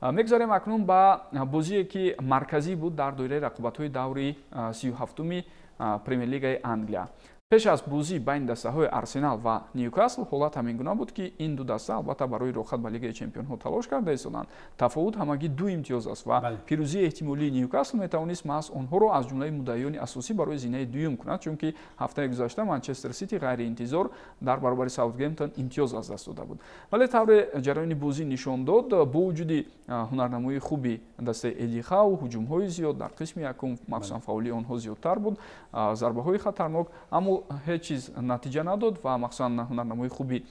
Мегузарем акнун ба бозие, ки марказӣ буд дар доираи рақобатҳои даври 37-уми Премер-лигаи Англия. Пеш аз бозӣ байни дастаҳои Арсенал ва Ньюкасл ҳолат ҳамин гуна буд, ки ин ду даста албатта барои роҳхат ба Лигаи чемпионҳо талош карда истоданд. Тафовут ҳамагӣ 2 имтиёз аст ва пирӯзии эҳтимолии Ньюкасл метавонист маҳз онҳоро аз ҷумлаи муддаиёни асосӣ барои зинаи дуюм кунад, чунки ҳафтаи гузашта Манчестер Сити ғайриинтизор дар баробари Саутгемптон имтиёз аз даст дода буд. Вале тавре ҷараёни бозӣ нишон дод, бо вуҷуди ҳунарнамоии хуби дастаи Эди Хау, ҳуҷумҳои зиёд дар қисми якум, махсусан фаъолии онҳо зиёдтар буд, зарбаҳои хатарнок, аммо ҳеҷ чиз натиҷа надод ва махсусан ҳунарнамоии хуби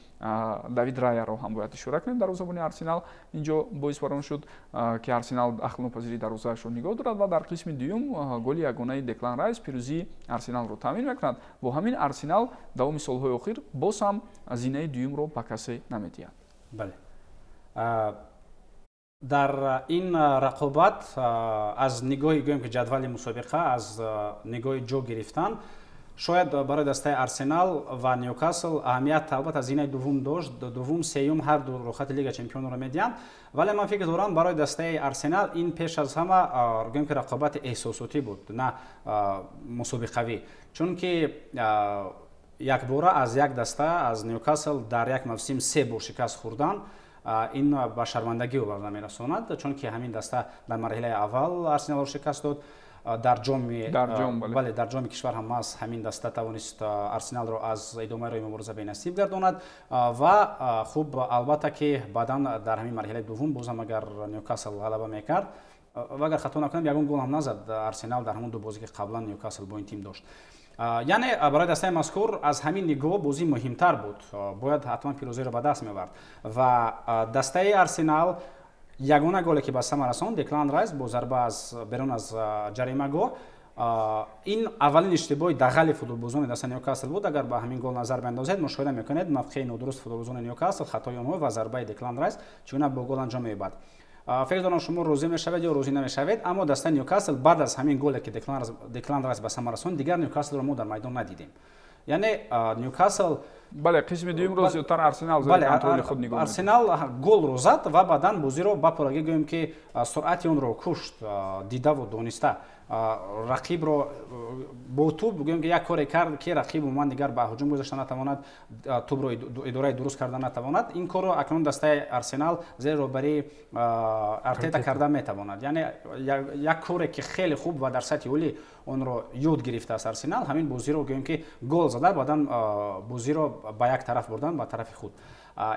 Давид Раяро ҳам бояд ишора кунем. Дарвозабони Арсенал инҷо боис бар он шуд, ки Арсенал ахлнопазирии дарвозаашро нигоҳ дорад ва дар қисми дуюм голи ягонаи Деклан Райс пирӯзии Арсеналро таъмин мекунад. Бо ҳамин Арсенал давоми солҳои охир боз ҳам зинаи дуюмро ба касе намедиҳад. Бале, дар ин рақобат аз нигоҳи, гӯем ки, ҷадвали мусобиқа, аз нигоҳи ҷо гирифтан, шояд барои дастаи Арсенал ва Ньюкасл аҳамият албатта зинаи дуввум дошт. Дуввум, сеюм ҳар ду рӯхати Лига чемпионро медиҳанд, вале ман фикр дорам, барои дастаи Арсенал ин пеш аз ҳама, гӯем ки, рақобати эҳсосотӣ буд, на мусобиқавӣ, чунки якбора аз як даста, аз Ньюкасл, дар як мавсим се бор шикаст хӯрдан, ин ба шармандагӣ оварда мерасонад, чунки ҳамин даста дар марҳилаи аввал Арсеналро шикаст дод дар ҷоми, бале, дар ҷоми кишвар ҳам маҳз ҳамин даста тавонист Арсеналро аз идомаи роҳи мубориза бенасиб гардонад. Ва хуб, албатта ки баъдан дар ҳамин марҳилаи дуввум бозам агар Ньюкасл ғалаба мекард, ва агар хато накунам, ягон гол ҳам назад Арсенал дар ҳамон ду бозе, ки қаблан Ньюкасл бо ин тим дошт. Яъне барои дастаи мазкур аз ҳамин нигоҳ бозӣ муҳимтар буд, бояд ҳатман пирӯзиро ба даст меовард. Ва дастаи Арсенал ягона голе, ки ба самар расонд, Деклан Райс бо зарба аз берун аз ҷаримагоҳ. Ин аввалин иштибоҳи дағали футболбозони дастаи Ньюкасл буд. Агар ба ҳамин гол назар биандозед, мушоҳида мекунед мавқеи нодуруст футболбозони Ньюкасл, хатои онҳо ва зарбаи Деклан Райс чӣ гуна бо гол анҷом меёбад. Фикр дорам, шумо розӣ мешавед ё розӣ намешавед, аммо дастаи Ньюкасл баъд аз ҳамин голе, ки Деклан Райс ба самар расонд, дигар Ньюкаслро мо дар майдон надидем. Яъне Ньюкасл Бале, қисми дуюмро зиёдтар Арсенал зери контроли худ нигоҳ. Арсенал голро зад ва баъдан бозиро ба пуррагӣ, гӯем ки, суръати онро кушт, дидаву дониста рақибро бо тӯб, гӯем ки, як коре кард, ки рақиб умуман дигар ба ҳуҷум гузашта натавонад, тӯбро идораи дуруст карда натавонад. Ин корро акнун дастаи Арсенал зери роҳбарии Артета карда метавонад. Яъне як коре, ки хеле хуб ва дар сатҳи олӣ онро ёд гирифтааст Арсенал, ҳамин бозиро, гӯем ки, гол зада, баъдан бозиро ба як тараф бурдан, ба тарафи худ.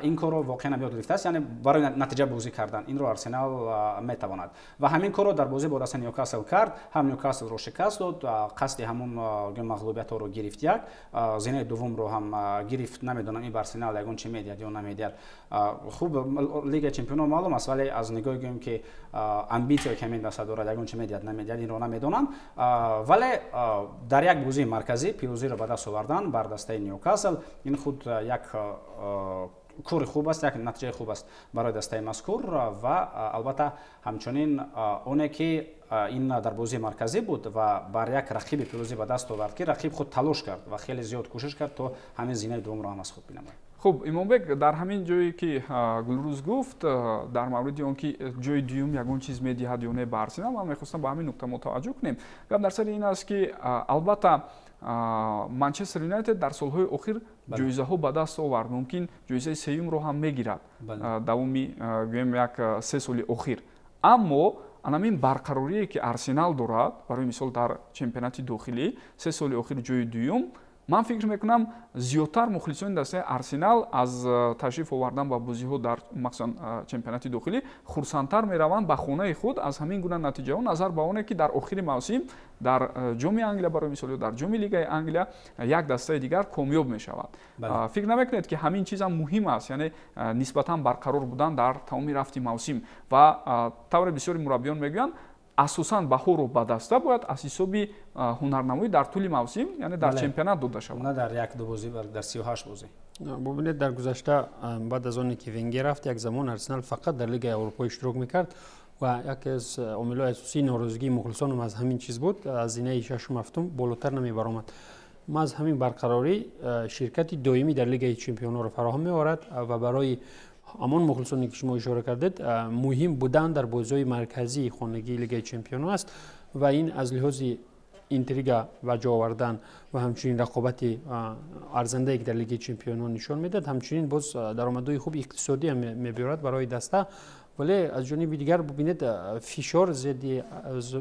Ин корро воқеан ёд гирифтааст, яъне барои натиҷа бозӣ кардан инро Арсенал метавонад ва ҳамин корро дар бозӣ бо дастаи Ньюкасл кард. Ҳам Ньюкаслро шикаст дод, қасди ҳамун мағлубиятҳоро гирифт, як зинаи дуввумро ҳам гирифт. Намедонам, ин ба Арсенал ягон чи медиҳад ё намедиҳад. Хуб, Лигаи чемпионо маълум аст, вале аз нигоҳи, гӯем ки, амбитсияе, ки ҳамин даста дорад, ягон чи медиҳад, намедиҳад, инро намедонам. Вале дар як бозии марказӣ пирӯзиро ба даст овардан бар дастаи Ньюкасл, ин худ як кори хуб аст, як натиҷаи хуб аст барои дастаи мазкур. Ва албатта ҳамчунин оне, ки ин дар бозии марказӣ буд ва бар як рақиби пирӯзӣ ба даст овард, ки рақиб худ талош кард ва хеле зиёд кӯшиш кард, то ҳамин зинаи дуввумро ҳам аз худ бинамояд. Хуб, Имомбек, дар ҳамин ҷое, ки Гулрӯз гуфт дар мавриди он, ки ҷои дуюм ягон чиз медиҳад ё не ба Арсенал, ман мехостам ба ҳамин нукта мо таваҷҷӯҳ кунем. Гап дар сари ин аст, ки албатта Манчестер Юнайтед дар солҳои охир ҷоизаҳо ба даст овард, мумкин ҷоизаи сеюмро ҳам мегирад давоми, гӯем, як 3 соли охир, аммо анамин барқарорие, ки Арсенал дорад, барои мисол дар чемпионати дохилӣ 3 соли охир ҷои дуюм, ман фикр мекунам, зиёдтар мухлисони дастаи Арсенал аз ташриф овардан ба бозиҳо дар махсусан чемпионати дохилӣ хурсандтар мераванд ба хонаи худ аз ҳамин гуна натиҷаҳо, назар ба оне, ки дар охири мавсим дар ҷоми Англия, барои мисол, ё дар ҷоми Лигаи Англия як дастаи дигар комёб мешавад. Фикр намекунед, ки ҳамин чизам муҳим аст, яъне нисбатан барқарор будан дар тамоми рафти мавсим? Ва тавре бисёри мураббиён мегӯянд, асосан баҳоро ба даста бояд аз ҳисоби ҳунарнамоӣ дар тӯли мавсим, яъне дар чемпионат дода шавад. На дар як ду бозӣ, дар 38 бозӣ. Бубинед, дар гузашта, баъд аз оне ки Венгер рафт, як замон Арсенал фақат дар Лигаи Аврупо иштирок мекард ва яке аз омилҳои асосии норозигии мухлисонам аз ҳамин чиз буд: аз зинаи шашум, ҳафтум болотар намебаромад. Маҳз ҳамин барқарорӣ ширкати доимӣ дар Лигаи чемпионҳоро фароҳам меорад ва барои ҳамон мухлисоне ки шумо ишора кардед, муҳим будан дар бозиҳои марказии хонагии Лигаи Чемпионҳо аст ва ин аз лиҳози интрига ба ҷо овардан ва ҳамчунин рақобати арзандае ки дар Лигаи Чемпионҳо нишон медиҳад, ҳамчунин боз даромадҳои хуби иқтисодӣ ҳам мебиёрад барои даста. Вале аз ҷониби дигар бубинед, фишор зидди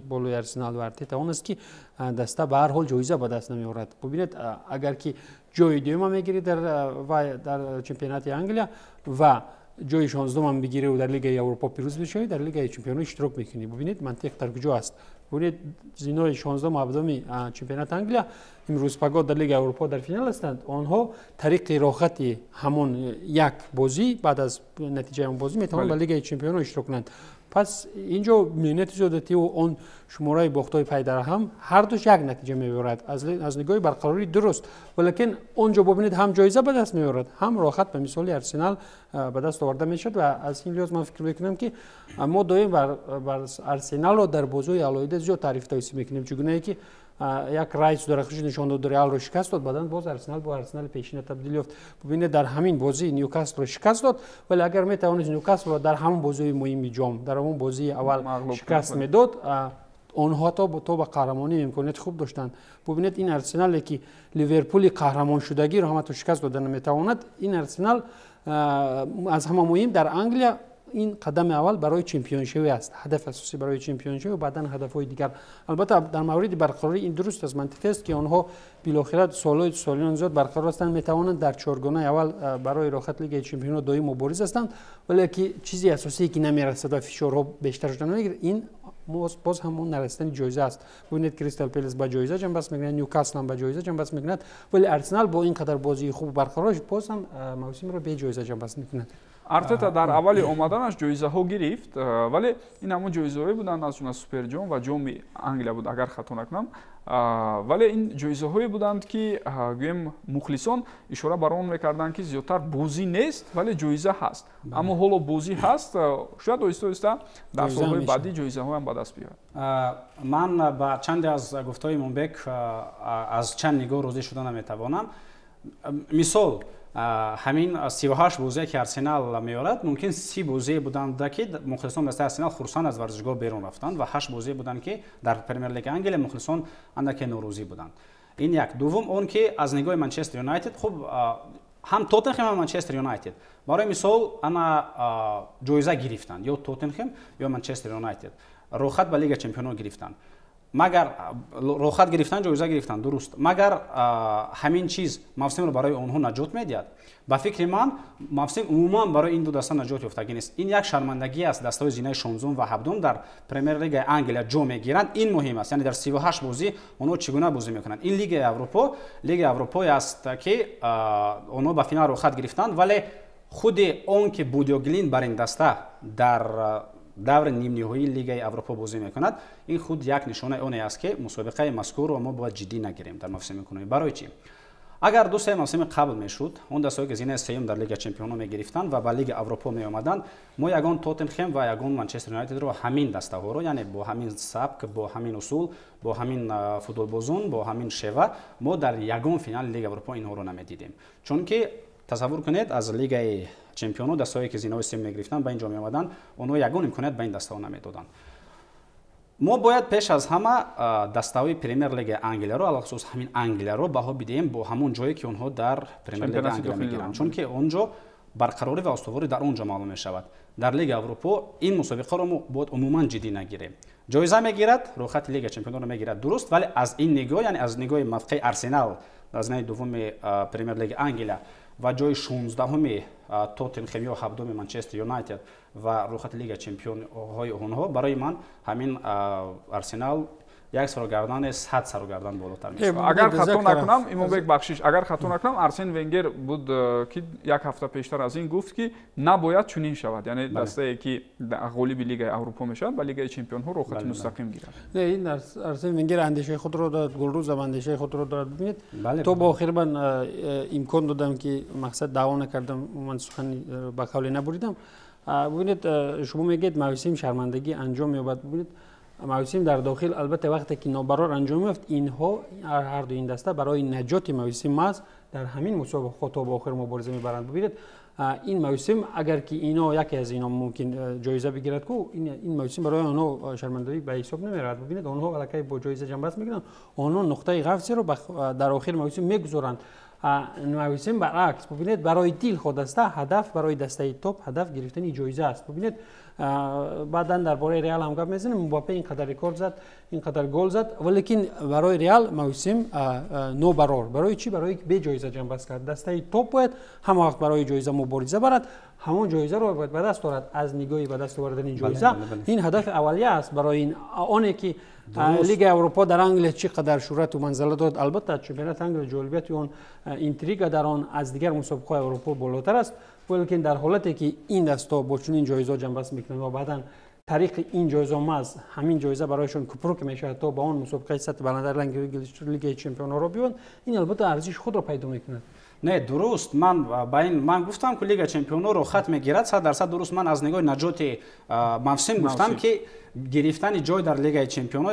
болои Арсенал ва Артета он аст, ки даста ба ҳар ҳол ҷоиза ба даст намеорад. Бубинед, агар ки ҷои дуюма мегирӣ дар чемпионати Англия ва ҷои 16-ам бигирӣ дар Лигаи Аврупо пирӯз мешавӣ, дар Лигаи Чемпионҳо иштирок мекунӣ. Бубинед, мантиқ дар куҷо аст. Бубинед, зинои 16-ум 17-уми чемпионати Англия имрӯз пагоҳ дар Лигаи Аврупо дар финал ҳастанд. Онҳо тариқи роҳати ҳамон як бозӣ, баъд аз натиҷаи он бозӣ метавонанд ба Лигаи Чемпионҳо иштирок кунанд. Пас инҷо меҳнати зиёдативу он шумораи бохтҳои пайдарҳам ҳардуш як натиҷа мебарад аз нигоҳи барқарории дуруст. Валекин он ҷо бубинед, ҳам ҷоиза ба даст меорад, ҳам роҳат ба мисоли Арсенал ба даст оварда мешавад. Ва аз ин лиҳоз ман фикр мекунам, ки мо доим бар Арсеналро дар бозиҳои алоҳида зиёд таъриф тавсиф мекунем, чигунае ки як Райс дарахшиш нишон дод, Реалро шикаст дод, баъдан боз Арсенал бо Арсенали пешина табдил ёфт. Бубинед, дар ҳамин бозӣ Ньюкаслро шикаст дод, вале агар метавонист Ньюкаслро дар ҳамон бозиҳои муҳими ҷом, дар ҳамон бозии аввал шикаст медод, онҳо то ба қаҳрамонӣ имконияти хуб доштанд. Бубинед, ин Арсенале ки Ливерпули қаҳрамоншудагиро ҳамато шикаст дода наметавонад, ин Арсенал аз ҳама муҳим дар Англия ин қадами аввал барои чемпионшавӣ аст, ҳадафи асосӣ барои чемпионшавӣ ва баъдан ҳадафҳои дигар. Албатта, дар мавриди барқарорӣ ин дуруст аст, мантиқӣ аст, ки онҳо билохира солҳои солиён зиёд барқарор ҳастанд, метавонанд дар чоргонаи аввал барои роҳат Лигаи Чемпионҳо доим мубориз ҳастанд. Вале ки чизи асосие ки намерасад ва фишорҳо бештар шуда намегирад, ин боз ҳамон нарасидани ҷоиза аст. Бубинед, Кристал Пелес ба ҷоиза ҷанбаст мекунад, Ньюкасл ҳам ба ҷоиза ҷанбаст мекунад, вале Арсенал бо ин қадар бозии хуб барқарор боз ҳам мавсимро беҷоиза ҷанбаст мекунад. Артета дар аввали омаданаш ҷоизаҳо гирифт, вале ин ҳамон ҷоизаҳое буданд, аз ҷумла суперҷом ва ҷоми Англия буд, агар хато накунам. Вале ин ҷоизаҳое буданд, ки гӯем мухлисон ишора бар он мекарданд, ки зиёдтар бозӣ нест, вале ҷоиза ҳаст. Аммо ҳоло бозӣ ҳаст, шояд оҳиста оҳиста дар солҳои баъдӣ ҷоизаҳоям ба даст биёяд. Ман ба чанде аз гуфтаҳои Имонбек аз чанд нигоҳ розӣ шуда наметавонам. Мисол, ҳамин 38 бозие ки Арсенал меорад, мумкин 30 бозие буданд, ки мухлисон дастаи Арсенал хурсанд аз варзишгоҳ берун рафтанд ва 8 бозие буданд, ки дар Премер-лигаи Англия мухлисон андаке норозӣ буданд. Ин як. Дуввум он ки аз нигоҳи Манчестер Юнайтед, хуб, ҳам Тоттенхем, ҳам Манчестер Юнайтед барои мисол ана ҷоиза гирифтанд, ё Тоттенхем, ё Манчестер Юнайтед роҳат ба Лига Чемпионҳо гирифтанд. Магар роҳат гирифтан, ҷоиза гирифтан дуруст, магар ҳамин чиз мавсимро барои онҳо наҷот медиҳад? Ба фикри ман, мавсим умуман барои ин ду даста наҷот ёфтагӣ нест. Ин як шармандагӣ аст. Дастаҳои зинаи 16-ум ва 17-ум дар Премер-лигаи Англия ҷо мегиранд, ин муҳим аст. Яъне дар 38 бозӣ онҳо чӣ гуна бозӣ мекунанд. Ин Лигаи Аврупо, Лигаи Аврупое аст, ки онҳо ба финал роҳат гирифтанд, вале худи он ки Будиоглин бар ин даста дар даври нимниҳоии Лигаи Аврупо бозӣ мекунад, ин худ як нишонаи оне аст, ки мусобиқаи мазкурро мо бояд ҷиддӣ нагирем дар мавсими кунунӣ. Барои чӣ? Агар 2-3 мавсими қабл мешуд, он дастаҳое ки зинаи сеюм дар Лига Чемпионҳо мегирифтанд ва ба Лига Аврупо меомаданд, мо ягон Тоттенхем ва ягон Манчестер Юнайтедро, ҳамин дастаҳоро, яъне бо ҳамин сабк, бо ҳамин усул, бо ҳамин футболбозон, бо ҳамин шева мо дар ягон финали Лига Аврупо инҳоро намедидем. Чунки тасаввур кунед, аз Лигаи Чемпионҳо дастаҳое ки зинаҳои сеюм мегирифтанд ба ин ҷо меомаданд, онҳо ягон имконият ба ин дастаҳо намедоданд. Мо бояд пеш аз ҳама дастаҳои Премер-лигаи Англияро, алахусус ҳамин Англияро баҳо бидиҳем бо ҳамон ҷое ки онҳо дар Премер-лигаи Англия мегиранд, чунки он ҷо барқарорӣ ва устуворӣ дар он ҷо маълум мешавад. Дар Лигаи Аврупо ин мусобиқаро мо бояд умуман ҷиддӣ нагирем. Ҷоиза мегирад, рӯхати Лига Чемпионҳоро мегирад, дуруст, вале аз ин нигоҳ, яъне аз нигоҳи мавқеи Арсенал дар зинаи дуввуми Премер-лигаи Англия ва ҷои 16-уми Тоттенхем ё 17-уми Манчестер Юнайтед ва рӯхати Лига Чемпионҳои онҳо, барои ман ҳамин Арсенал як сарогардан, 100 сарогардан болотар мешавад. Агар хато накунам, Имонбек, бахшиш, агар хато накунам, Арсен Венгер буд, ки як ҳафта пештар аз ин гуфт, ки набояд чунин шавад, яъне дастае ки ғолиби Лигаи Аврупо мешавад, ба Лигаи Чемпионҳо роҳати мустақим гирад. Не, ин Арсен Венгер андешаи худро дорад, Гулрӯз ҳам андешаи худро дорад. Бибинед, то ба охир ман имкон додам, ки мақсад даъво накардам, ман сухани ба қавле набуридам. Бибинед, шумо мегӯед, мавсим шармандагӣ анҷом меёбад. Бибинед, мавсим дар дохил албатта вақте ки нобарор анҷом ёфт, инҳо ҳарду ин даста барои наҷоти мавсим маҳз дар ҳамин мусобиқаҳо то ба охир мубориза мебаранд. Бибинед, Ин мавсим агар ки ино яке аз ино мумкин ҷоиза бигирад, ку ин мавсим барои онҳо шармандагӣ ба ҳисоб намеравад. Бубинед, онҳо аллакай бо ҷоиза ҷамъбаст мекунанд, онҳо нуқтаи ғафзиро дар охири мавсим мегузоранд. Мавсим баръакс, бубинед, барои дилхоҳ даста ҳадаф, барои дастаи топ ҳадаф гирифтани ҷоиза аст. Бубинед, баъдан дар бораи Реал ҳам гап мезанем. Мбаппе ин қадар рекорд зад, ин қадар гол зад, валекин барои Реал мавсим нобарор. Барои чӣ? Барои ки беҷоиза ҷамъбаст кард. Дастаи топ бояд ҳама вақт барои ҷоиза мубориза барад, ҳамон ҷоизаро бояд ба даст орад. Аз нигоҳи ба даст овардани ҷоиза ин ҳадафи аввалия аст барои ин оне ки Лигаи Аврупо дар Англия чӣ қадар шӯҳрату манзала дорад. Албатта, чемпионати Англия ҷолибияти он, интрига дар он аз дигар мусобиқаҳои Аврупо болотар аст, валекин дар ҳолате ки ин дастҳо бо чунин ҷоизаҳо ҷамъбаст мекунанд ва баъдан тариқи ин ҷоиза маз ҳамин ҷоиза барояшон купрук мешавад то ба он мусобиқаи сатҳи баландтар Лигаи чемпионҳоро биёнд, ин албатта арзиши худро пайдо мекунад. Не, дуруст, ман ба ин ман гуфтам, ки Лига чемпионҳоро хат мегирад, 100% дуруст. Ман аз нигоҳи наҷоти мавсим гуфтам, ки гирифтани ҷой дар Лигаи чемпионҳо,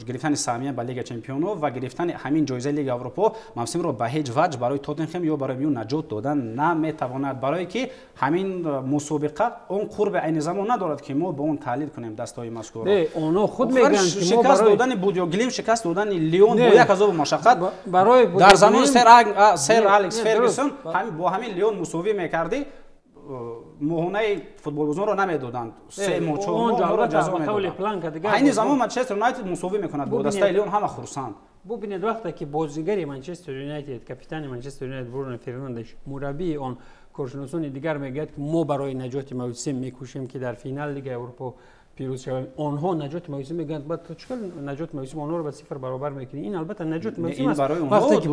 гирифтани саҳмия ба Лига чемпионҳо ва гирифтани ҳамин ҷоизаи Лига Аврупо мавсимро ба ҳеҷ ваҷ барои Тоттенхем ё барои МЮ наҷот додан наметавонад, барое ки ҳамин мусобиқа он қурби айни замон надорад, ки мо ба он таҳлил кунем дастаҳои мазкурро. Не, онҳо худ мегӯянд, ки шикаст додани Будио Глим, шикаст додани Лион бо як азобу машаққат дар замони сер Алекс Фергюсон, бо ҳамин Лион мусовӣ мекардӣ, моҳонаи футболбозонро намедоданд, 3 моҳ, 4 моҳ онро ҷазо медоданд. Айни замон Манчестер Юнайтед мусовӣ мекунад бо дастаи Лион, ҳама хурсанд. Бубинед, вақте ки бозигари Манчестер Юнайтед, капитани Манчестер Юнайтед Бруно Фернандеш, мураббии он, коршиносони дигар мегӯяд, ки мо барои наҷоти мавсим мекӯшем, ки дар финал Лигаи Аврупо пирӯз шавем, онҳо наҷоти мавсим мегӯянд. Баъд ту чикор наҷоти мавсим онҳоро ба сифр баробар мекунӣ? Ин албатта наҷоти мавсим аст. Вақте ки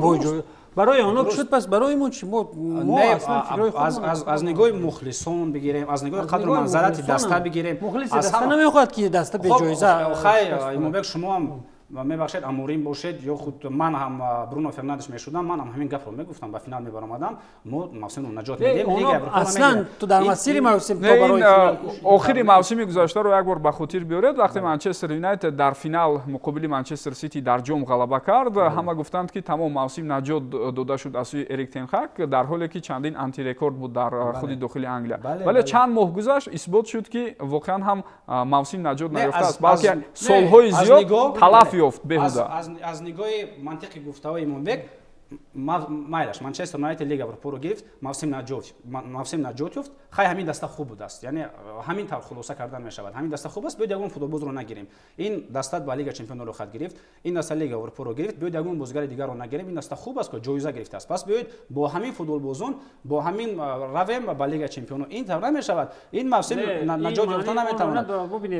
барои онҳо шуд, пас барои мо чӣ? Мо аз нигоҳи мухлисон бигирем, аз нигоҳи қадру манзалати даста бигирем. Мухлиси даста намехоҳад, ки даста беҷоиза. Хай, Имомбек, шумо ҳам мебахшед, Аморим бошед ё худ ман ҳам Бруно Фернандеш мешудам, ман ҳам ҳамин гапро мегуфтам, ба финал мебаромадам, мо мавсимро наҷот медиҳем. Аслан ту дар масири мавсим то барои Охири мавсими гузаштаро як бор ба хотир биёред, вақте Манчестер Юнайтед дар финал муқобили Манчестер Сити дар ҷом ғалаба кард, ҳама гуфтанд, ки тамом, мавсим наҷот дода шуд аз сӯи Эрик Тенхак, дар ҳоле ки чандин антирекорд буд дар худи дохили Англия. Вале чанд моҳ гузашт, исбот шуд, ки воқеан ҳам мавсим наҷот наёфтааст, балки солҳои зиёд талаф ёфт беҳуда. Аз нигоҳи мантиқи гуфтаҳои Имомбек, майлаш, Манчестер Юнайтед Лига Аврупоро гирифт, мавсим наҷот ёфт. Хай, ҳамин даста хуб будааст, яъне ҳамин тавр хулоса кардан мешавад: ҳамин даста хуб аст, биёд ягон футболбозро нагирем. Ин даста ба Лига чемпионро хат гирифт, ин даста Лига Аврупоро гирифт, биёд ягон бозигари дигарро нагирем. Ин даста хуб аст, ки ҷоиза гирифтааст, пас биёед бо ҳамин футболбозон, бо ҳамин равем ба Лига чемпионо. Ин тавр намешавад, ин мавсим наҷот ёфта наметавонад.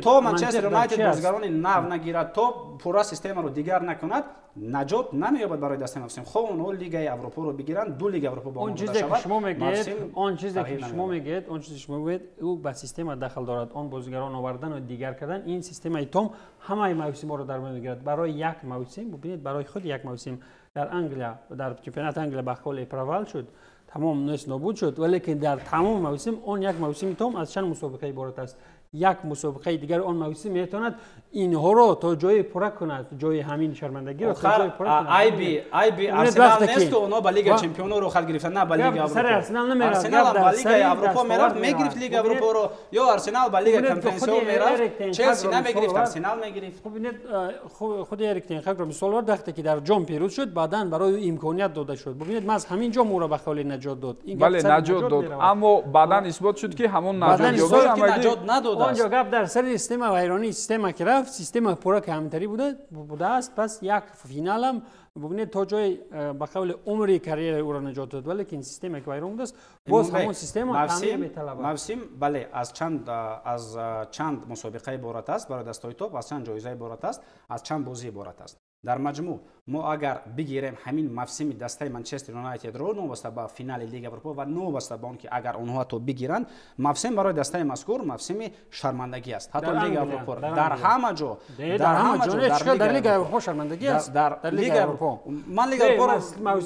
То Манчестер Юнайтед бозигарони нав нагирад, то пурра системаро дигар накунад, наҷот намеёбад барои дастаи мавсим. Хоҳ онҳо Лигаи Аврупоро бигиранд, ду Лигаи Аврупо ба он чизе ки шумо мегӯед, он чизе ки шумо мегӯед, он чизе шумо мегӯед, ӯ ба система дахл дорад. Он бозигарон овардану дигар кардан, ин системаи том ҳамаи мавсимҳоро дар бар мегирад. Барои як мавсим, бубинед, барои худи як мавсим дар Англия, дар чемпионати Англия ба қавли провал шуд, тамом нест, нобуд шуд, валекин дар тамоми мавсим он як мавсими том аз чанд мусобиқа иборат аст. Як мусобиқаи дигар он мавсим метавонад инҳоро то ҷое пурра кунад, ҷои ҳамин шармандагиро то ҷое пурра кунад. Айби Арсенал нест, онҳо ба Лига чемпионоро хат гирифтан, на ба Лига Аврупо. Арсенал намерафт. Арсенал ба Лигаи Аврупо мерафт, мегирифт Лига Аврупоро, ё Арсенал ба Лига конференсиҳо мерафт, Челси намегирифт, Арсенал мегирифт. Бубинед, худи Эрик Тенхакро мисол овард. Вақте ки дар ҷом пирӯз шуд, баъдан барои ӯ имконият дода шуд. Бубинед, маҳз ҳамин ҷом ӯро ба қавли наҷот дод. Бале, наҷот дод, аммо баъдан исбот шуд, ки ҳамон наҷот надод. Онҷо гап дар сари система, вайронии система ки рафт, система пурра камтарӣ будааст. Пас як финалам, бубинед, то ҷои ба қавли умри карьераи ӯро наҷот дод, валекин система ки вайрон будааст, боз ҳамон система таъмир металабад. Мавсим, бале, аз чанд мусобиқа иборат аст барои дастҳои топ, аз чанд ҷоиза иборат аст, аз чанд бозӣ иборат аст. Дар маҷмӯъ мо агар бигирем ҳамин мавсими дастаи Манчестер Юнайтедро, новобаста ба финали Лига Аврупо ва новобаста ба он ки агар онҳо ҳатто бигиранд, мавсим барои дастаи мазкур мавсими шармандагӣ аст. Ҳатто Лига Аврупо, дар ҳама ҷо. Дар ҳама ҷо дар Лига Аврупо шармандагӣ аст. Дар Лига Аврупо ман Лига Аврупоро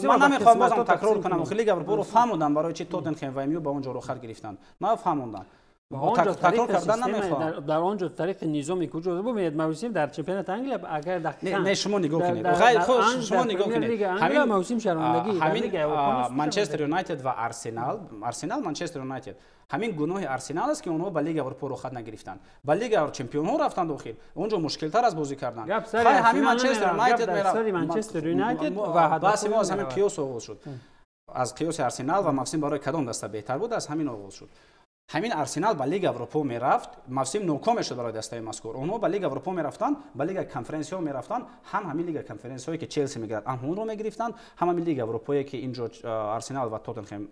ман намехоҳам бозам такрор кунам. Охи, Лига Аврупоро фаҳмодам, барои чи Тоттенхем ва МЮ ба он ҷо рухат гирифтанд, ман фаҳмондам. Такрор кардан намехоҳам. Дар он ҷо тариқи низоми куҷо бубинед, мавсим дар чемпионати Англия агар дақиқан не, шумо нигоҳ кунед. Шумо нигоҳ кунед. Ҳамин мавсим шармандагӣ. Ҳамин Манчестер Юнайтед ва Арсенал, Арсенал Манчестер Юнайтед. Ҳамин гуноҳи Арсенал аст, ки онҳо ба Лига Аврупо рухат нагирифтанд. Ба Лига Чемпионҳо рафтанд охир. Он ҷо мушкилтар аст бозӣ кардан. Ҳамин Манчестер Юнайтед меравад. Манчестер Юнайтед ва баҳси мо аз ҳамин қиёс оғоз шуд. Аз қиёси Арсенал ва мавсим барои кадом даста беҳтар буд, аз ҳамин оғоз шуд. Ҳамин Арсенал ба Лига Аврупо мерафт, мавсим ноком мешуд барои дастаи мазкур. Онҳо ба Лига Аврупо мерафтанд, ба Лига Конференсиҳо мерафтанд, ҳам ҳамин Лига Конференсиҳое, ки Челси мегирад, ҳам онро мегирифтанд, ҳам ҳамин Лига Аврупое, ки инҷо Арсенал ва Тоттенхем,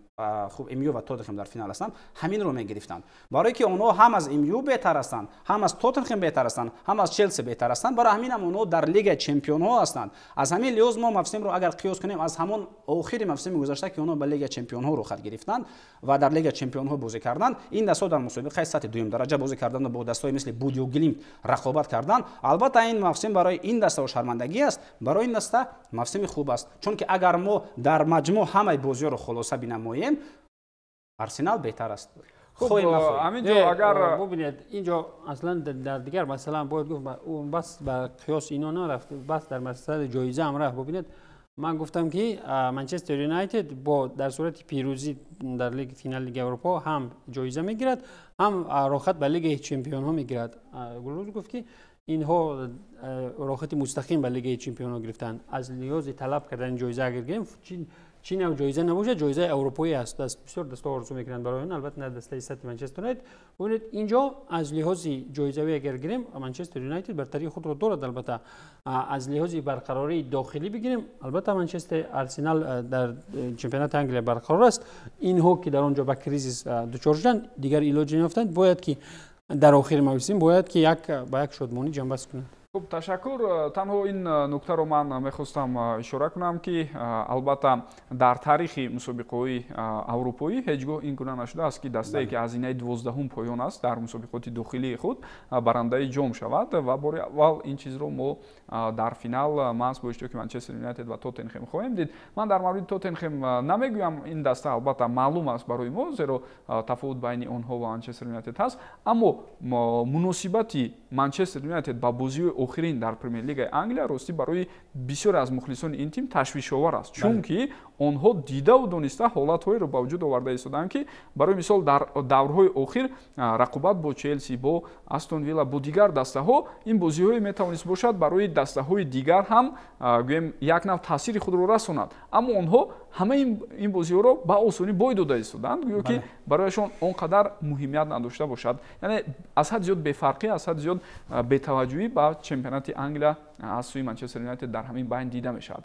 хуб, МЮ ва Тоттенхем дар финал ҳастанд, ҳаминро мегирифтанд. Барое ки онҳо ҳам аз МЮ беҳтар ҳастанд, ҳам аз Тоттенхем беҳтар ҳастанд, ҳам аз Челси беҳтар ҳастанд. Барои ҳамин ҳам онҳо дар Лига Чемпионҳо ҳастанд. Аз ҳамин лиҳоз мо мавсимро агар қиёс кунем аз ҳамон охири мавсими гузашта, ки онҳо ба Лига Чемпионҳо рухат гирифтанд ва дар Лига Чемпионҳо бозӣ карданд, ин дастҳо дар мусобиқаи сатҳи дуюм дараҷа бозӣ кардан ва бо дастҳои мисли Бодо Глимт рақобат кардан. Албатта, ин мавсим барои ин дастаҳо шармандагӣ аст, барои ин даста мавсими хуб аст, чунки агар мо дар маҷмӯъ ҳамаи бозиҳоро хулоса бинамоем, Арсенал беҳтар аст. Ҳамин ҷо агар бубинед, инҷо аслан дар дигар масъала бояд гуфт, бас ба қиёс ино нарафт, бас дар масъалаи ҷоиза ҳам рафт. Бубинед, ман гуфтам, ки Манчестер Юнайтед бо дар сурати пирӯзӣ дар финали Лиги Аврупо ҳам ҷоиза мегирад, ҳам роҳхат ба Лигаи Чемпионҳо мегирад. Гулрӯз гуфт, ки инҳо роҳхати мустақим ба Лигаи Чемпионҳо гирифтанд. Аз лиҳози талаб кардани ҷоиза агар гирем, чӣ нав ҷоиза набошад, ҷоизаи аврупоӣ аст, бисёр дастҳо орзу мекунанд барои он, албатта на дастаи сатҳи Манчестер Юнайтед. Бубинед, инҷо аз лиҳози ҷоизавӣ агар гирем, Манчестер Юнайтед бартарии худро дорад. Албатта, аз лиҳози барқарории дохилӣ бигирем, албатта Манчестер Арсенал дар чемпионати Англия барқарор аст. Инҳо ки дар он ҷо ба кризис дучор шуданд, дигар илоҷе наёфтанд, бояд ки дар охири мавсим бояд ки як ба як шодмонӣ ҷамъбаст кунанд. Хуб, ташаккур. Танҳо ин нуктаро ман мехостам ишора кунам, ки албатта дар таърихи мусобиқаҳои аврупоӣ ҳеҷ гоҳ ин гуна нашудааст, ки дастае, ки аз зинаи 12-ум поён аст, дар мусобиқоти дохилии худ барандаи ҷом шавад. Ва бори аввал ин чизро мо дар финал маҳз бо иштироки Манчестер Юнайтед ва Тоттенхем хоҳем дид. Ман дар мавриди Тоттенхем намегӯям, ин даста албатта маълум аст барои мо, зеро тафовут байни онҳо ва Манчестер Юнайтед ҳаст. Аммо муносибати Манчестер Юнайтед ба бозиҳои охирин дар Премер Лигаи Англия ростӣ барои бисёре аз мухлисони ин тим ташвишовар аст, чунки онҳо дидаву дониста ҳолатҳоеро ба вуҷуд оварда истодаанд, ки барои мисол дар даврҳои охир рақобат бо Челси, бо Астон Вилла, бо дигар дастаҳо, ин бозиҳое метавонист бошад барои дастаҳои дигар ҳам, гӯем, як нав таъсири худро расонад, аммо онҳо ҳамаи ин бозиҳоро ба осонӣ бой дода истоданд, гӯё ки барояшон он қадар муҳимият надошта бошад. Яъне аз ҳад зиёд бефарқӣ, аз ҳад зиёд бетаваҷҷӯҳӣ ба чемпионати Англия аз сӯи Манчестер Юнайтед дар ҳамин байн дида мешавад.